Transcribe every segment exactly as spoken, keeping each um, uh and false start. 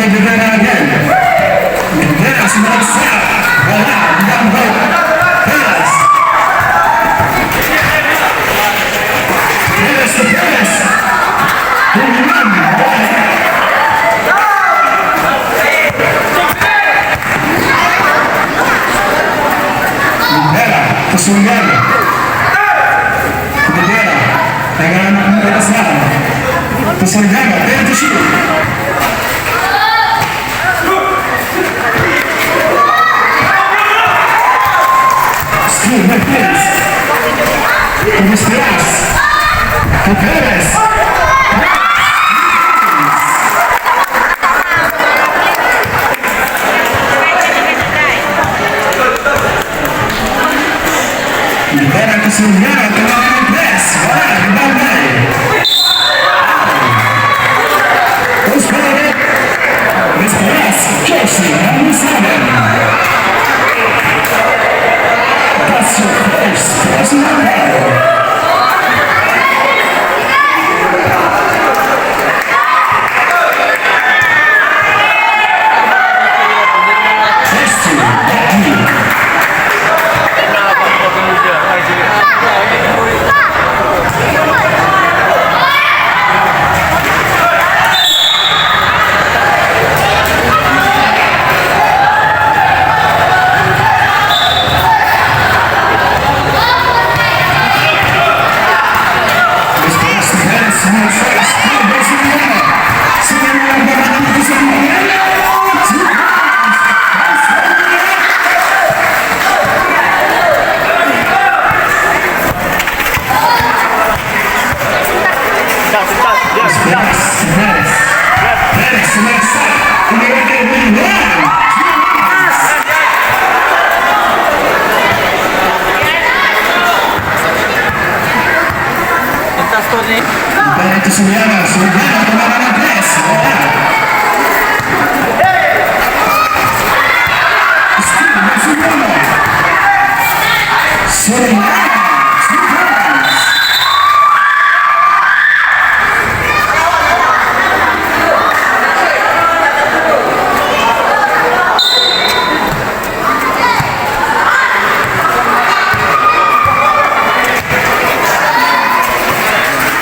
Rivera again. Rivera, sumalaksak. Wala. Rebound. Perez. Perez to Perez. Kuminan. Rivera. Kasunyan. Rivera. Kailangan ng oras lang. To Soriano. Ready to shoot. Steal, Martinez. Tomas Diaz. To Perez. Libera to Soriano, tumama ng press. Wala, rebound na eh. Oscar, Miss Perez, Josie, Manusalan. That's your first personal foul. Pintas to ni. Ito si Liana. Soriano, tumama ng press. Wala. Steal, Soriano. Soriano. Two points.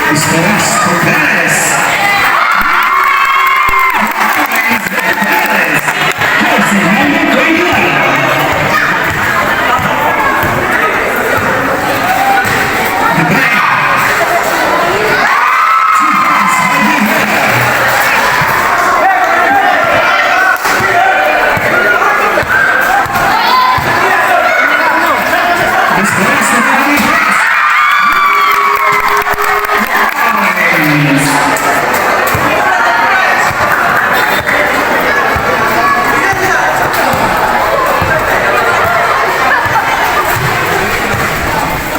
Esperas, Perez. Perez. Jersey number twenty-one.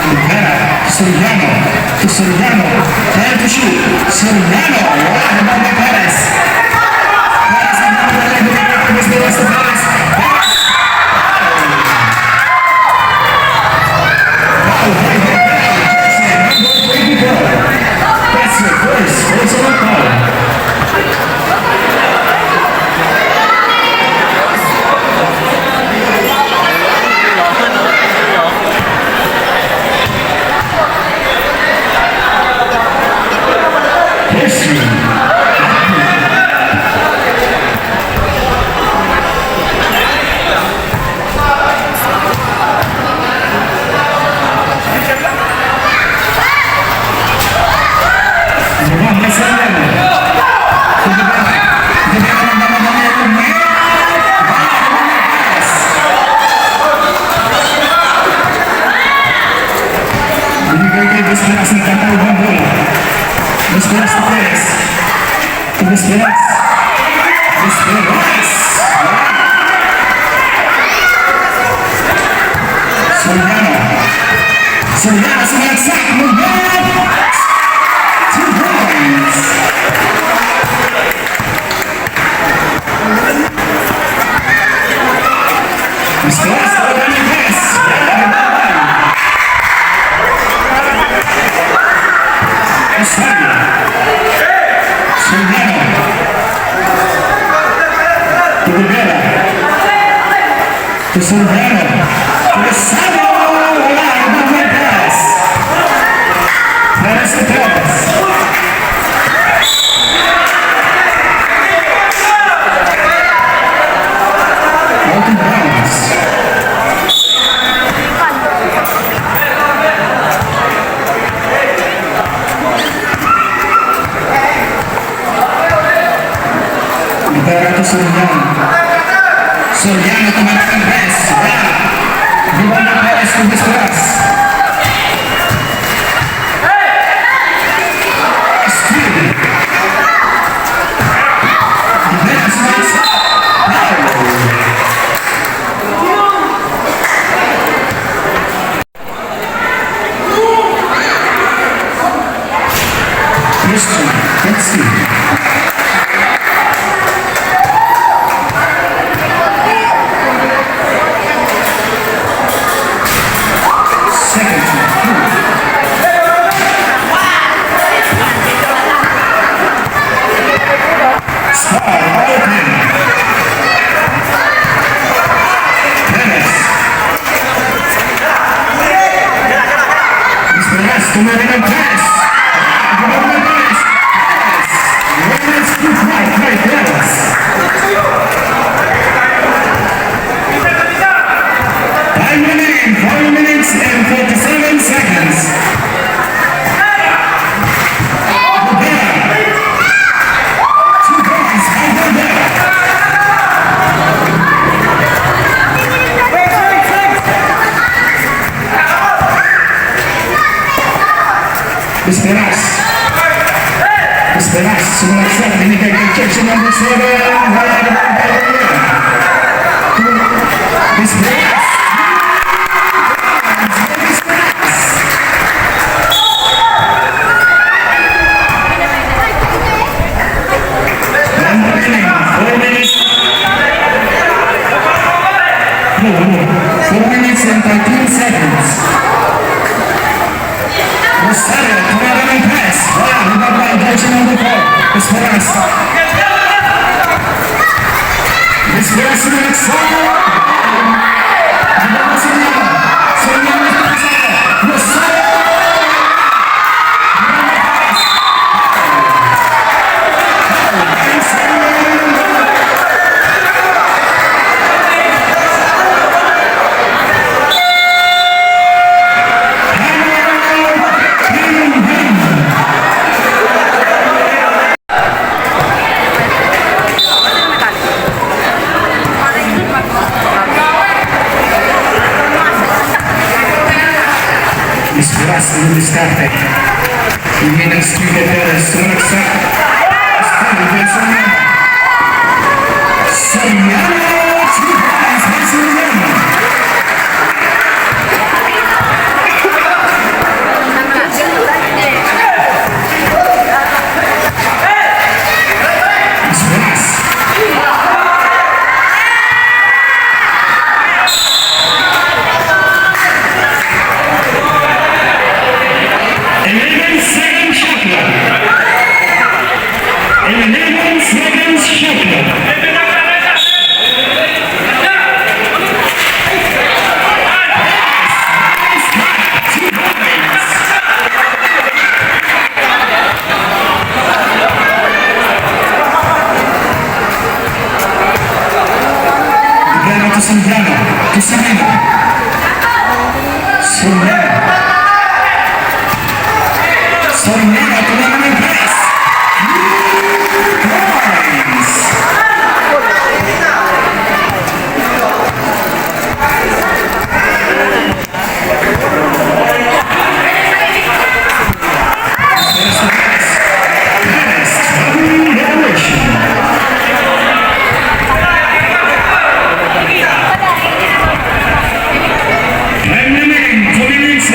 Rivera, Soriano, to Soriano, trying to shoot. Soriano, wala, rebound by Perez. Perez, ang mga Perez, Perez, Perez, Perez. Foul, foul, foul, foul. Jersey number twenty-four. That's your first personal foul. Binigay kay Dos Pinas ng kanta ng bola. Dos Pinas to Perez. To Dos Pinas. Dos Pinas. Soriano. Soriano, sumalaksak. Move on. Two points. Soriano. Rosario, wala, no pass. Perez to Perez. Out of bounds. Libera to Soriano. Soriano, tumatak ang press. Wala. Libera to Perez, Perez. Steal. Libera to Perez. Foul. Christian, let's see. Second. Star, open. Perez. Perez, tumira ng Perez. Tumira ng Perez. Perez. Perez, good fight by Perez. Time remaining, four minutes and forty-seven seconds. Esperas. Esperas, sumalaksak, binigay kay jersey number seven, Ryan Valerian. Esperas. Four minutes. No, no. Four minutes and thirteen seconds. Rosario, tumira ng press. Wala, rebound by jersey number four. Esperas. Esperas, sumalaksak. Esperas, diskarte. Hindi ng Steven Perez, sumalaksak. Steven Soriano. Soriano, two points by Soriano. Eleven seconds shot clock. Eleven seconds shot clock. Libera to Soriano. To Soriano. Soriano. Soriano, tumama ng press. Two points. Time remaining, two minutes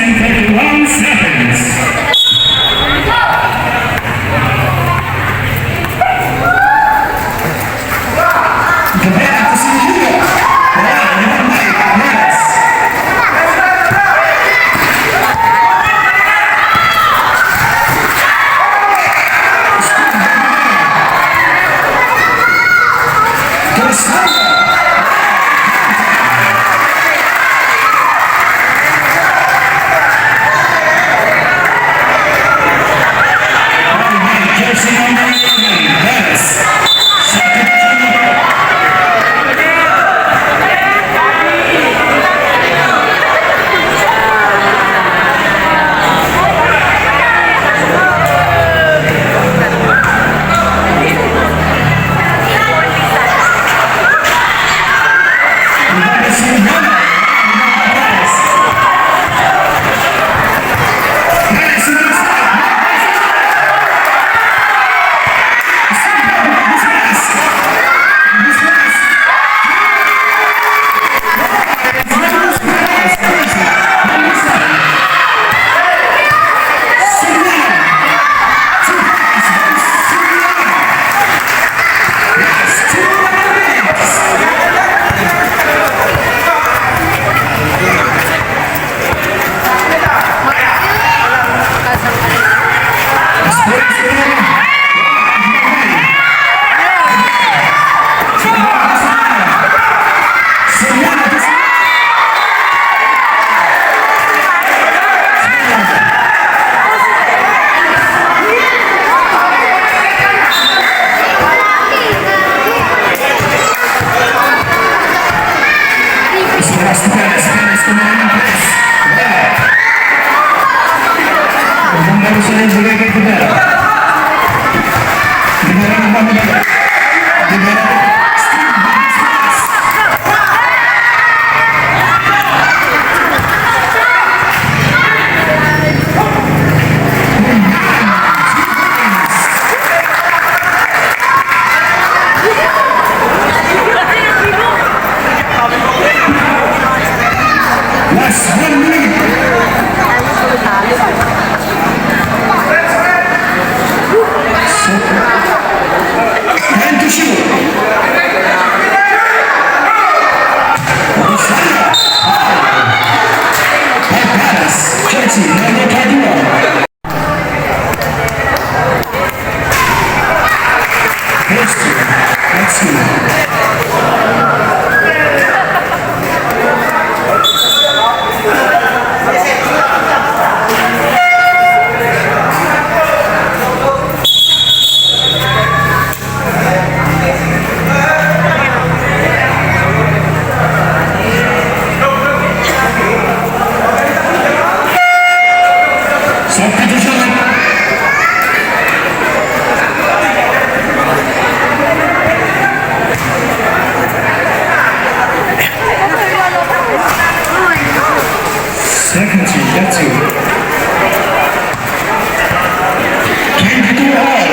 Twenty-two all.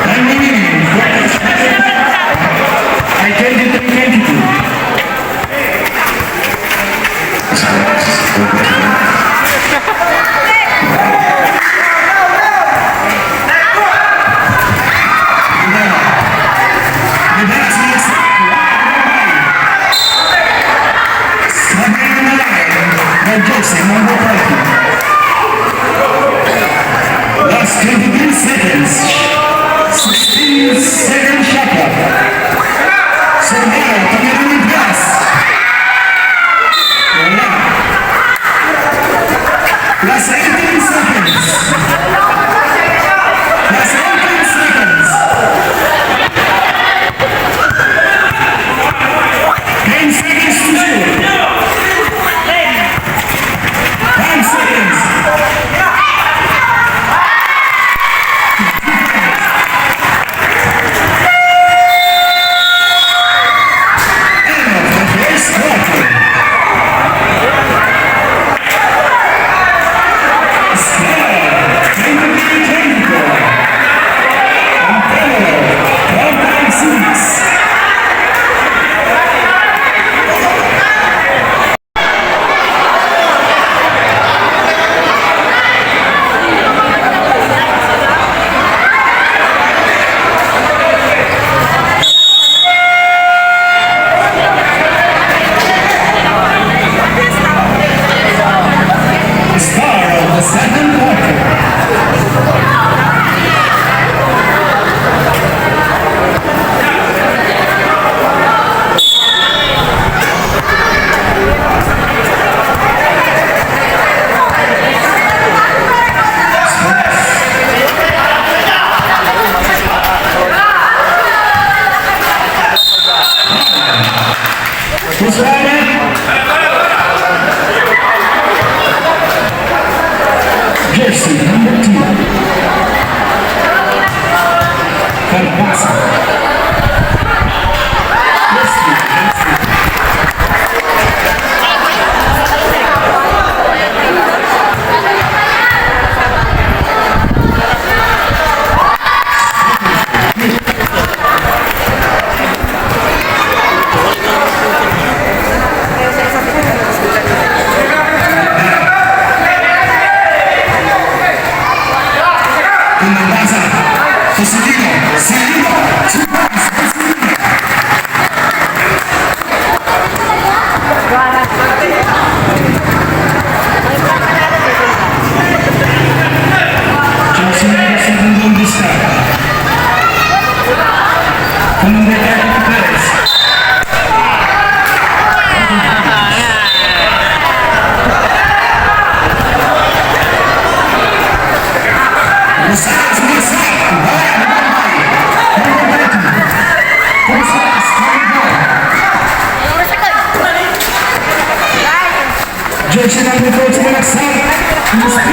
Time remaining. Identity twenty-two. Last twenty-three seconds. Sixteen seconds shot clock. Serrano, pagkakaroon ng pass. Wala. Last eighteen seconds. Last eighteen seconds. Ten seconds to shoot. Five seconds. End of the first quarter. Score, twenty-three twenty-four. Antero, twelve point six. Star of the second quarter. Who's that? Jersey number two. Kalabasa. Jersey, jersey. Pinabasa. Susilido. Silido. Surprise. Silido. Johnson, second on this time. Commander Captain Perez. Jersey number four, Sumagsak. Sumagsak.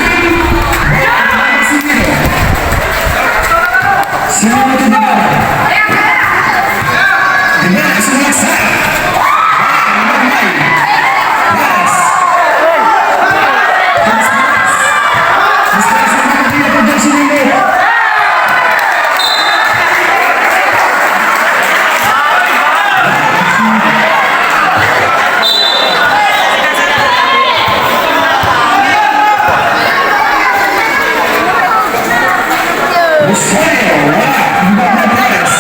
Rosario, wala. Rebound na Perez.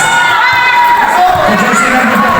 Jersey number four.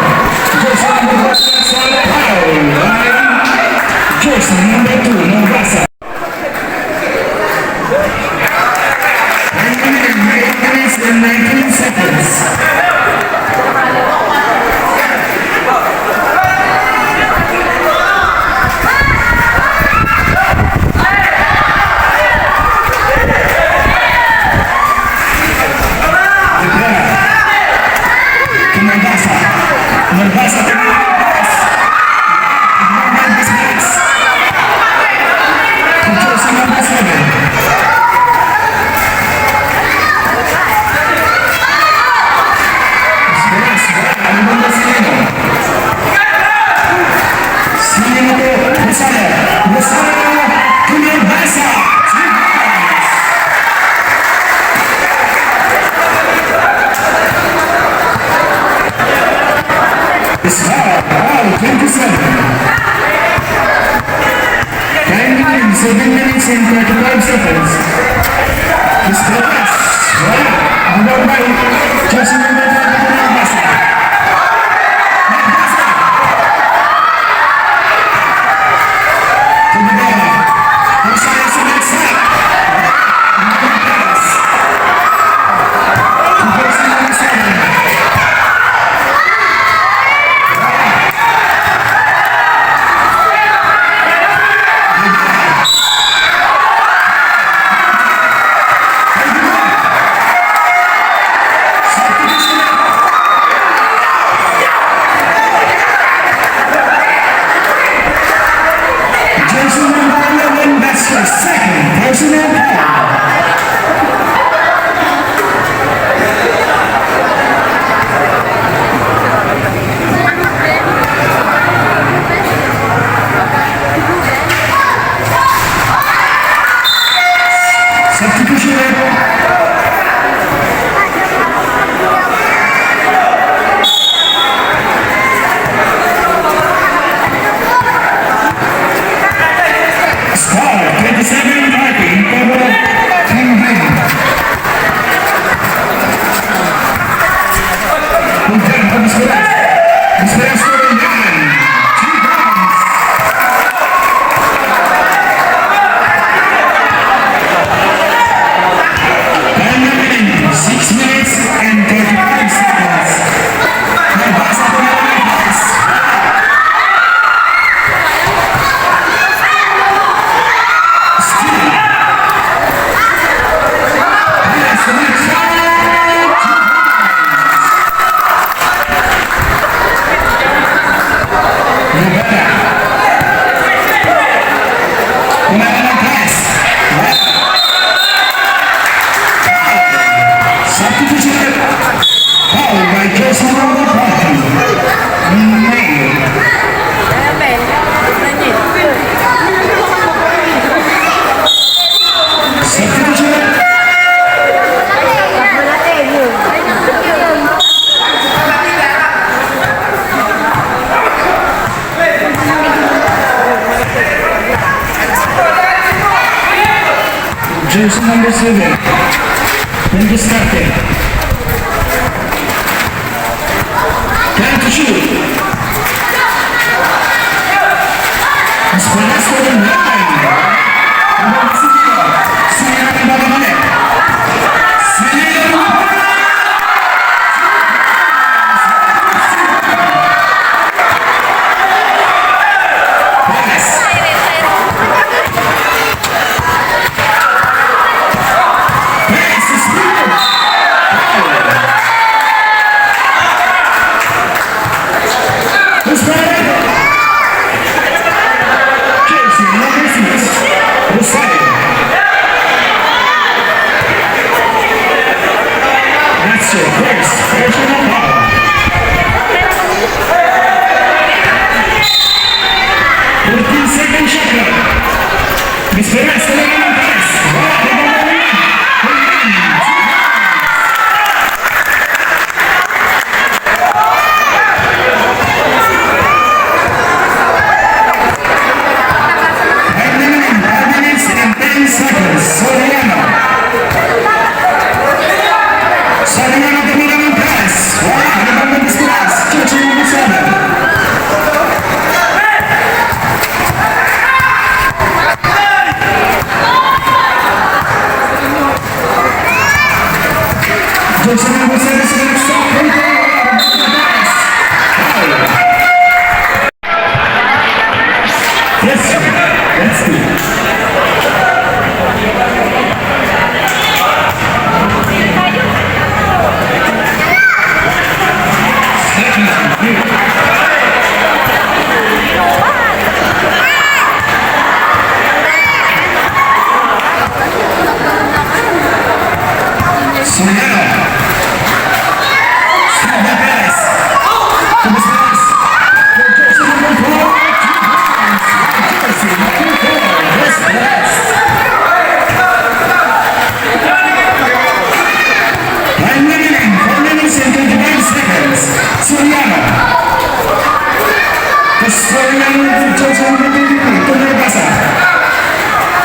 Seven minutes and thirty-five seconds. Miss Gomez, wala. Ang bola by Jesse Mendoza, Nagbasa. Nagbasa. Kumbaga, kung saan sa next step. Kung saan sa next step. Jason Navarro, Westchester, second personal foul. Substitution. Star, twenty-seven thirty, in favor of Team Green. Punta na, Miss Perez. Miss Perez, scoring line. Two points. Time remaining, six minutes and thirty-five seconds. Nagbasa ko na ang pass. Steal. Yes, Richard. Kailangan ng press. Substitution. Foul by Joshua Roberto. May. Substitution. Jersey number seven. Twenty started. Trying to shoot. Mas panas ko ng line. Ang mga sumira. Sumira ng bababalik. Sumira ng bababalik. Pass. Pass is good. Who's that? Jersey number six, Rosario. That's your first personal foul. Fourteen second shot clock. Miss Perez, kailangan ng pass. Wala, kailangan ng pass. Five minutes and ten seconds. Soriano. Soriano, kailangan ng pass. Wala, kailangan ng pass. Jersey number seven.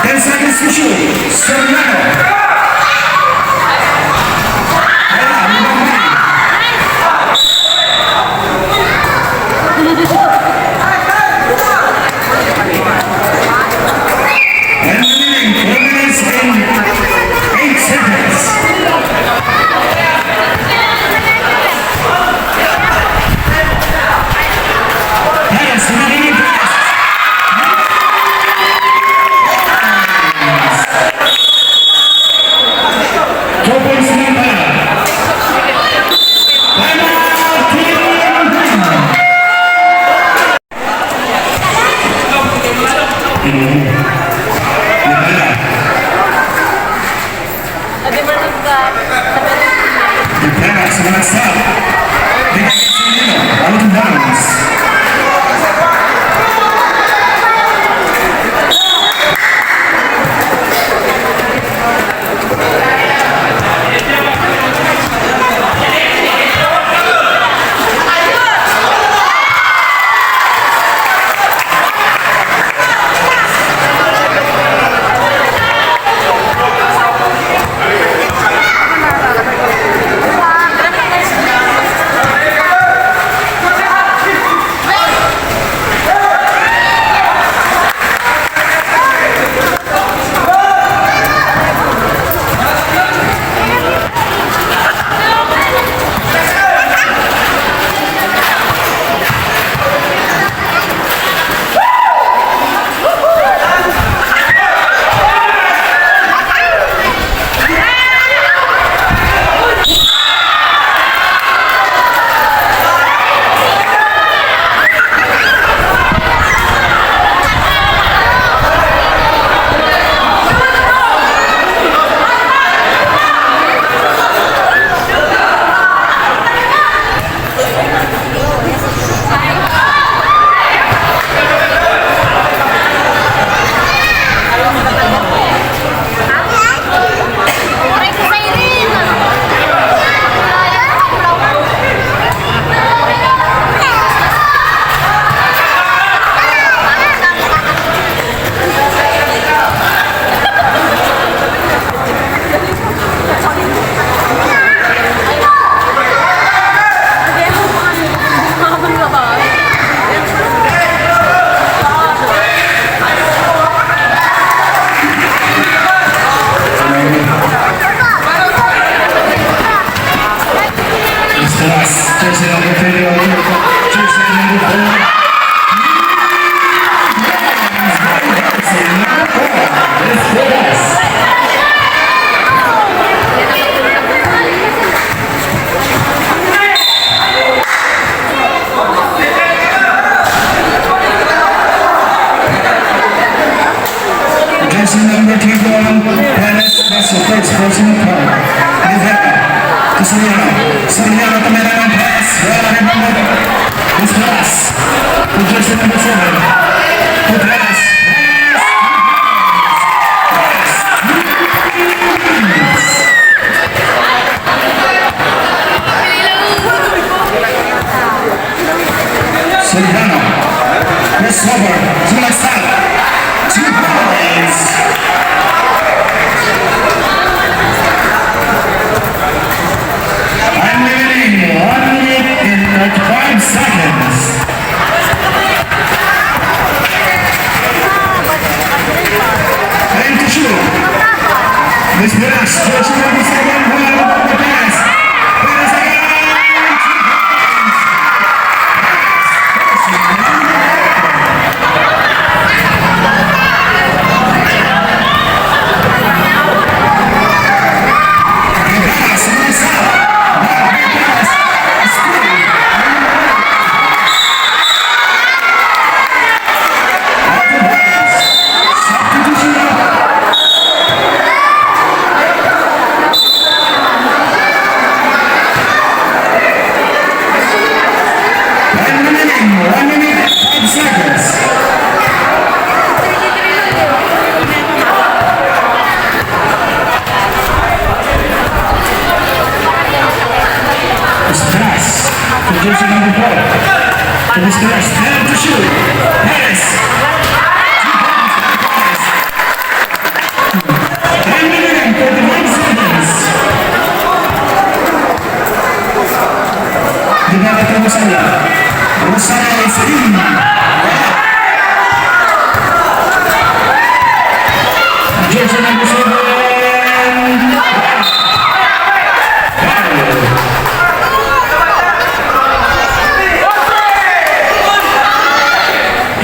Seconds to shoot. Soriano. And remaining four minutes and eight seconds. Pass, remaining pass. Two points na pala. Time out, Team Laguna. Adi, manugga. Depena sa managsa. Bigay sa Lino. Out of bounds. Jersey number three, jersey number four. Jersey number twenty-one, Dennis Basso, first person of color. Rivera, to Soriano. Soriano to may pass. Wala rin ang Disparas. To jersey number seven. To Perez. Soriano. Crossover. Sumalaksak. Two points. I'm leaving one minute and thirty-five seconds. Time to shoot. Miss Perez, jersey number seven, one, the pass. Perez again. One minute, one minute, five seconds. Disparas. To jersey number four. To Disparas. Time to shoot. Perez. Two points. Jersey number seven.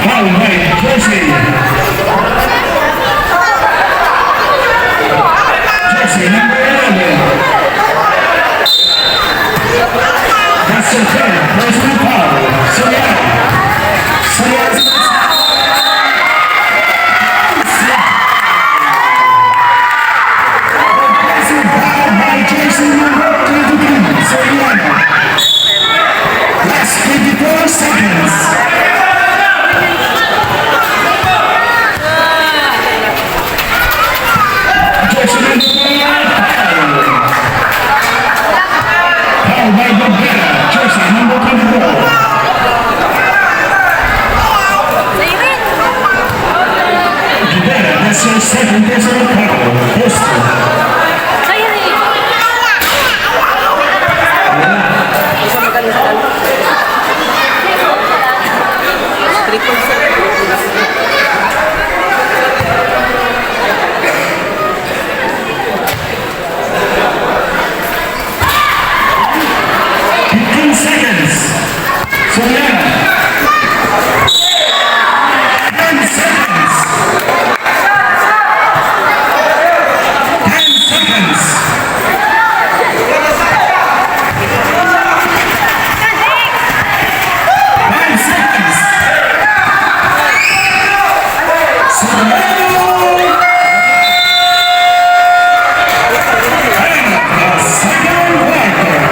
Foul by Jersey. Jersey number eleven. That's the third personal foul. Soriano. Soriano. Offensive foul by jersey number twenty-three, Soriano. Last twenty-four seconds. Jersey number four, foul. Foul by Rivera, jersey number twenty-four. Rivera, that's your second personal foul. First. Fifteen seconds. Soriano. Ten seconds. Ten seconds. Five seconds. Soriano. End of the second quarter.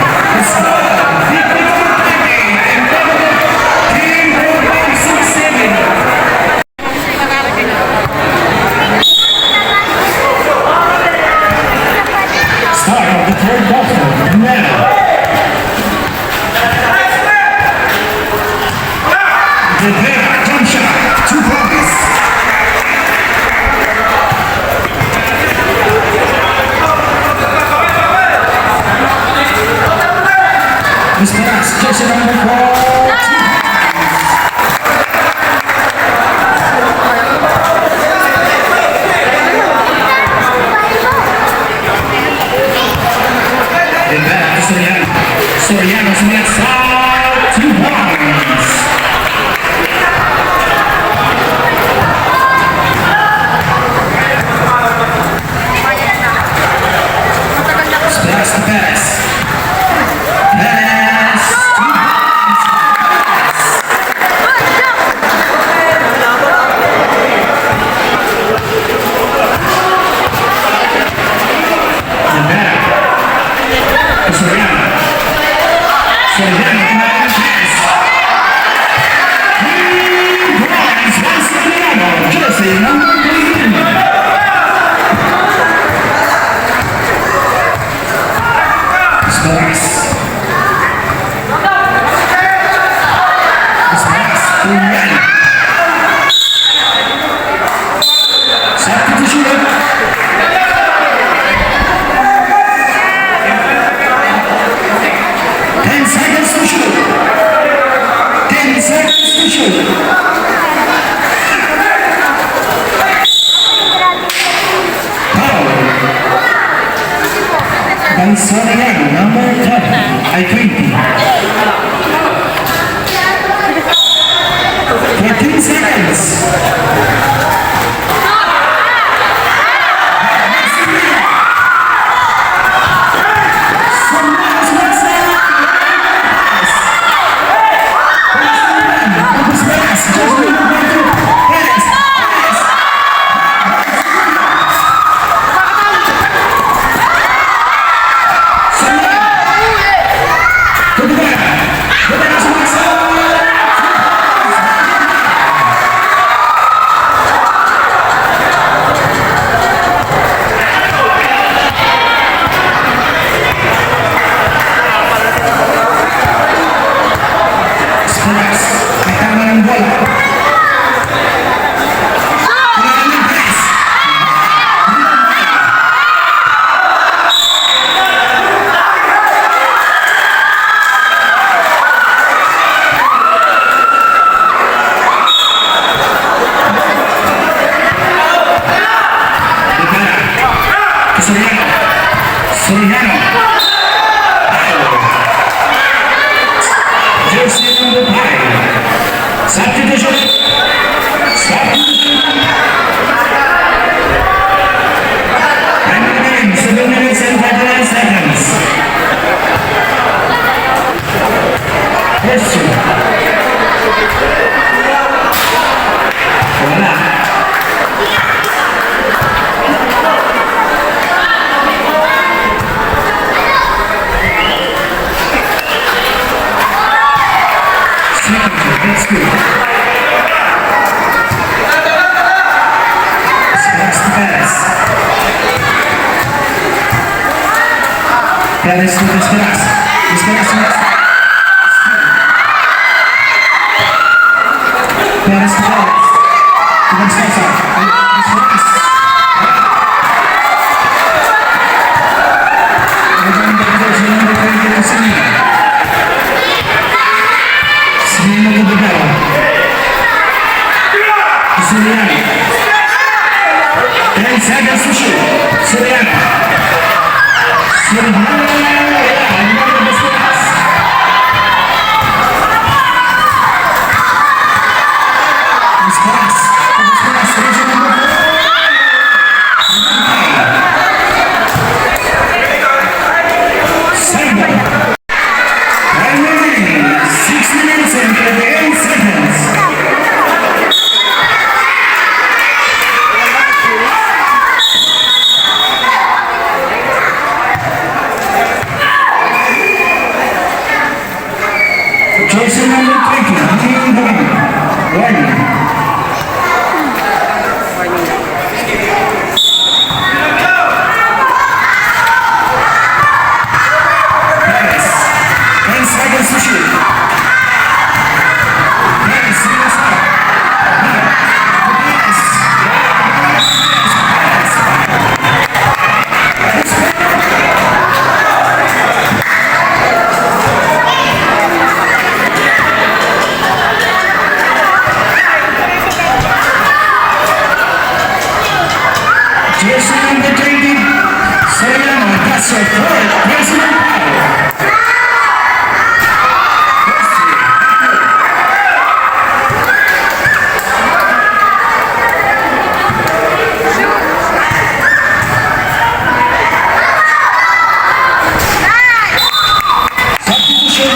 Score, fifty-four thirty in favor of Team Four Point Six Seven. Start of the third quarter. Now. Rivera, jump shot, two points. Miss Paras, jersey number four, two points. Rivera to Soriano. Soriano, Soriano, side, two points. Pass to Perez. Perez. Rivera. Soriano. Soriano, kinain ng Perez. Three points by Soriano, jersey number three. Scoras. Scoras. Ayan. Substitution. Ten seconds to shoot. Ten seconds to shoot. Foul. Dansaria, number ten, ay twenty. Fourteen seconds. Soriano. Jersey number five. Substitution. Substitution. Time remaining, seven minutes and forty-nine seconds. Question. Wala. Second, let's go. Sebastian Perez. Perez to Esperas. Esperas, Esperas. Perez to Perez. To Esperas. Ay, Esperas. Ay, ang ganda ko, sino ang ganda ko, sino? Sino ang ganda ko? Sino yan? Ten seconds to shoot. Soriano. Soriano. Mas pass. Mas pass. Send. Remaining six minutes and thirty-eight seconds. Jersey number twenty, Ning Duran. Warning. Perez. Ten seconds to shoot. Perez, yes, sir. Perez. Perez. Jersey number twenty, Soriano, that's your fourth personal foul. Substitution.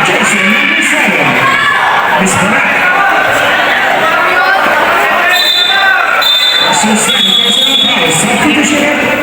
Jason Gonzalo. Miss Barak. Susan Gonzalo, substitution.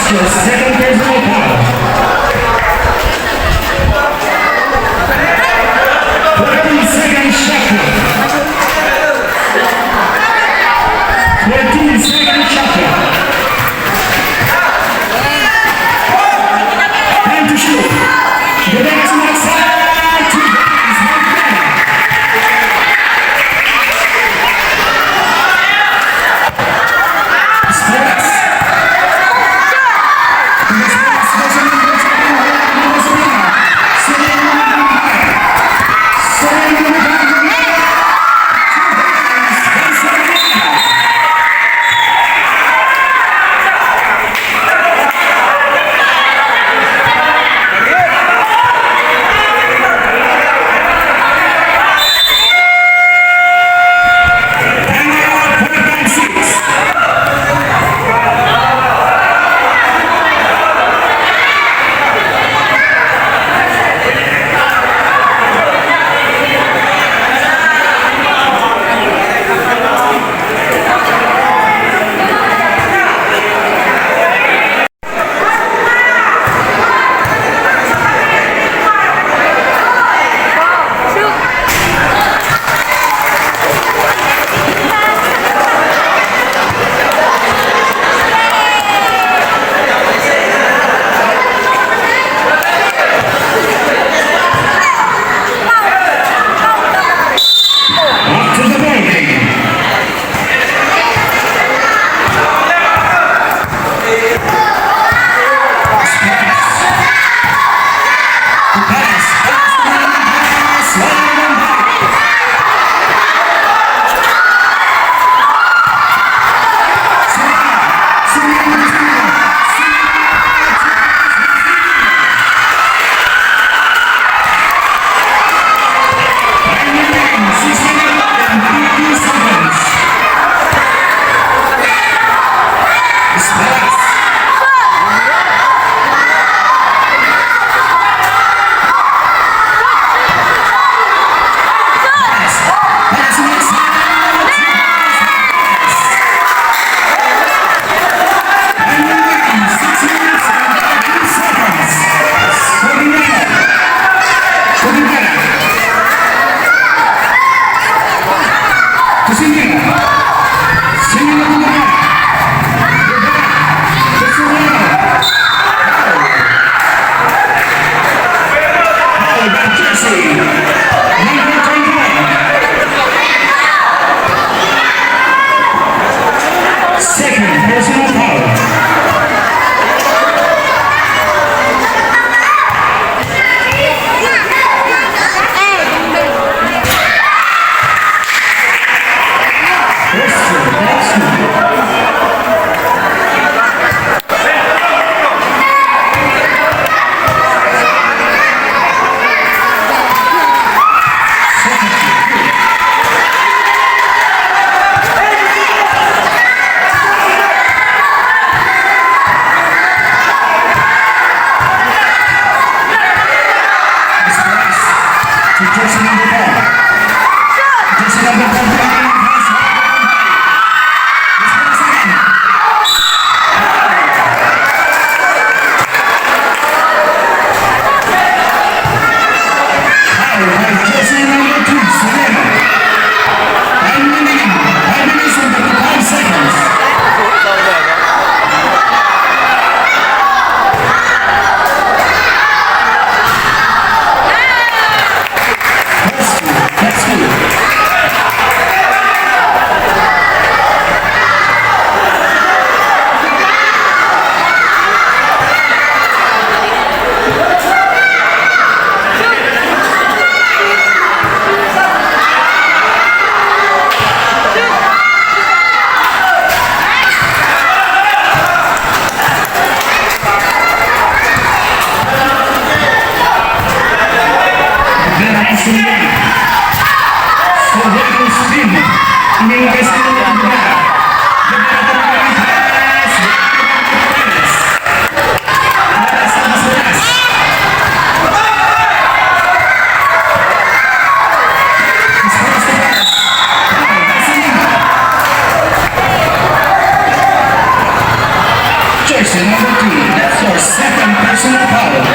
Second personal foul. Fourteen seconds shot clock. Fourteen seconds shot clock. Time to shoot. The next one, two guys, one player. Second personal foul. Jersey number three, Second personal foul.